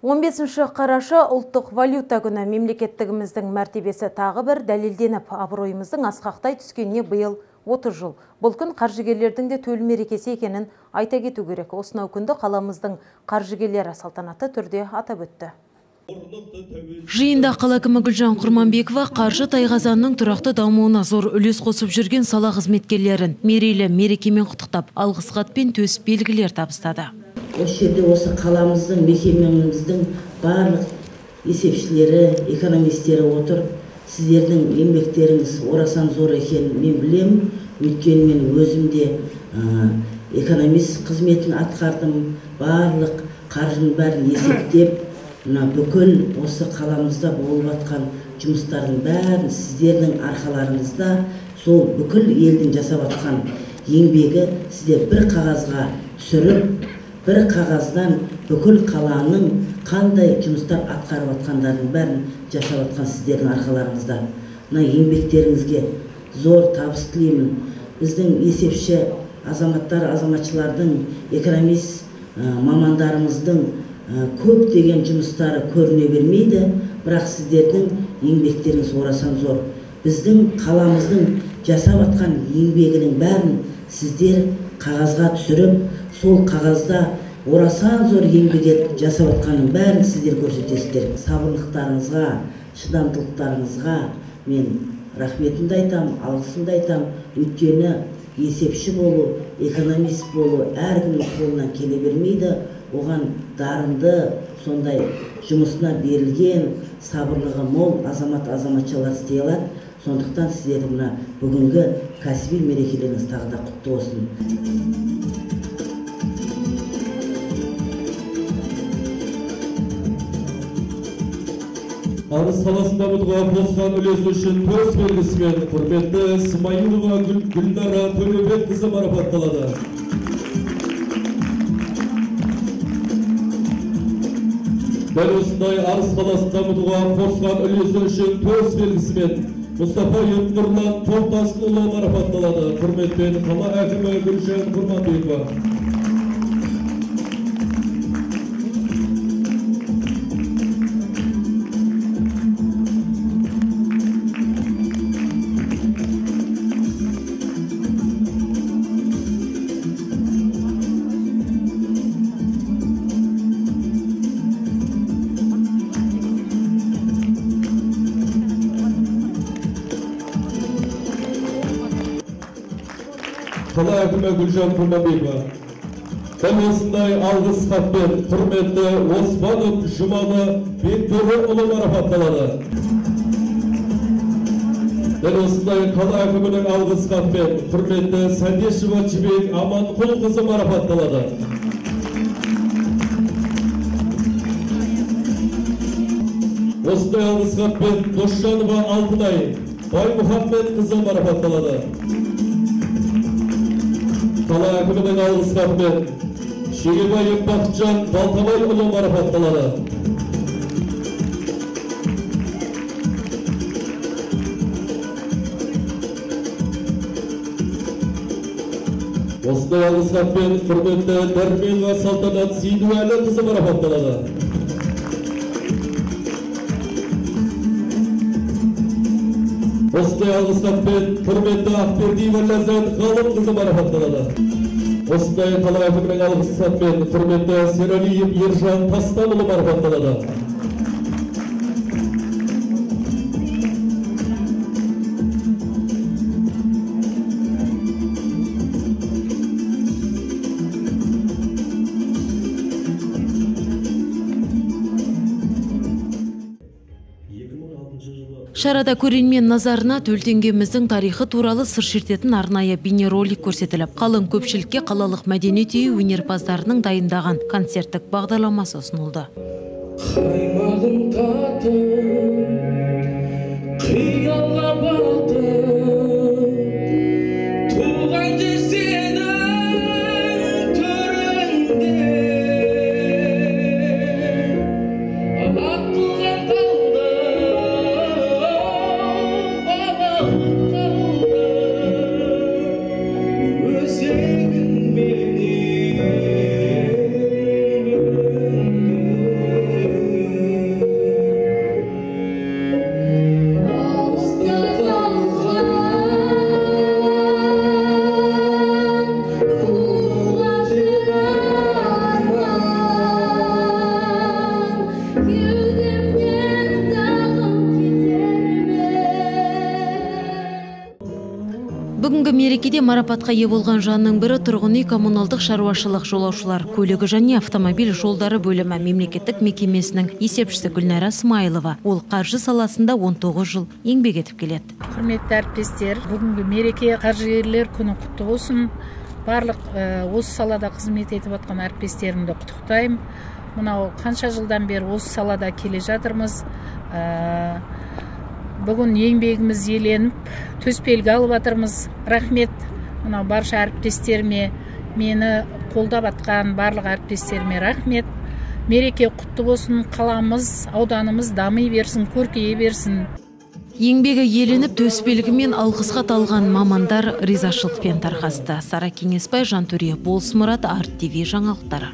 15 қараша ұлттық валюта күні. Мемлекеттігіміздің мәртебесі тағы бір дәлелденіп, абыройымыздың асқақтай түскеніне биыл 30 жыл. Бұл күн қаржыгерлердің де төл мерекесі екенін айта кету керек. Осынау күнді қаламыздың қаржыгерлері салтанатты түрде атап өтті. Жиында қала әкімі Гүлжан Құрманбекова қаржы тайқазанының тұрақты дамуына зор үлес қосып жүрген сала қызметкерлерін мерейлі мерекемен құттықтап, алғыс хат пен төс белгілер табыстады. Осы жерде осы қаламыздың, мекемеміздің барлық есепшілері, экономистері отыр. Сіздердің еңбектеріңіз орасан зор екенін мен білемін. Өйткені мен өзім де экономист қызметін атқардым. Барлық қаржының бәрін есептеп, мына бүкіл осы қаламызда болып жатқан жұмыстардың бәрін сіздердің арқаларыңызда, сол бүкіл елдің жасап жатқан еңбегі сіздер бір қағазға түсіріп, бір қағаздан бүкіл қаланың қандай жұмыстар атқарып жатқандардың бәрін жасап жатқан сіздердің арқаларыңызда. Мына еңбектеріңізге зор табыс тілеймін. Біздің есепші азаматтар, азаматшылардың, экономист мамандарымыздың көптеген жұмыстары көріне бермейді, бірақ сіздердің еңбектеріңіз орасан зор. Біздің қаламыздың жасап жатқан еңбегінің бәрін сіздер қағазға түсіріп, сол қағазда орасан зор еңбек етіп жасап жатқанның бәрін сіздер көрсетесіздер. Сабырлықтарыңызға, шыдамдылықтарыңызға мен рахметімді айтам, алғысымды айтам. Өйткені есепші болу, экономист болу әркімнің қолынан келе бермейді. Оған дарынды, сондай жұмысына берілген, сабырлығы мол азамат, азаматшалар істей алады. Сондықтан сіздердің мына бүгінгі кәсіби мерекелеріңіз тағы да құтты болсын. Арыс қаласын дамытуға қосқан үлесі үшін төс белгісімен құрметті Смайылова Гүлнара Төлеубекқызы марапатталады. Дәл осындай Арыс қаласын дамытуға қосқан үлесі үшін төс белгісімен Мұстафаев Нұрлан Тоқтасынұлы марапатталады. Құрметпен қала әкімі Гүлжан Құрманбекова. Қала әкімі Гүлжан Құрманбекова. Дәл осындай алғыс хатпен құрметті Оспанов Жұмалы Бектөріұлы марапатталады. Дәл осындай қала әкімінің алғыс хатпен құрметті Сәндешева Жібек Аманқұлқызы марапатталады. Осындай алғыс хатпен Досжанова Алтынай Баймұхаммедқызы марапатталады. Қала әкімінің алғыс хатымен Шегебаев Бақытжан Балтабайұлы марапатталады. Осындай алғыс хатпен құрметті Дәрменова Салтанат Сейдуәліқызы марапатталады. Осындай алғыс хатпен құрметті Ақбердиева Ләззат Ғалымқызы марапатталады. Осындай қала әкімінің алғыс хатымен құрметті Сералиев Ержан Тастанұлы марапатталады. Шарада көрермен назарына төл теңгеміздің тарихы туралы сыр шертетін арнайы бейнеролик көрсетіліп, қалың көпшілікке қалалық мәдениет үйі өнерпаздарының дайындаған концерттік бағдарламасы ұсынылды. Қаймағым татып, қиялға батып, туған жер сенің төріңде, атылған талды өзегін менің. Мерекеде марапатқа ие болған жанның бірі тұрғын үй коммуналдық шаруашылық, жолаушылар көлігі және автомобиль жолдары бөлімі мемлекеттік мекемесінің есепшісі Гүлнара Смайлова. Ол қаржы саласында 19 жыл еңбек етіп келеді. Құрметті әріптестер, бүгінгі мереке, қаржыгерлер күні құтты болсын. Барлық осы салада қызмет етіп жатқан әріптестерімді құттықтаймын. Мынау қанша жылдан бері осы салада келе жатырмыз. Бүгін еңбегіміз еленіп, төсбелгі алып жатырмыз. Рахмет мынау барша әріптестеріме, мені қолдап атқан барлық әріптестеріме рахмет. Мереке құтты болсын, қаламыз, ауданымыз дами берсін, көркейе берсін. Еңбегі еленіп, төсбелгімен алғыс хат алған мамандар ризашылықпен тарқасты. Сара Кеңесбай, Жантөре Болсмұрат, Арт ТВ жаңалықтары.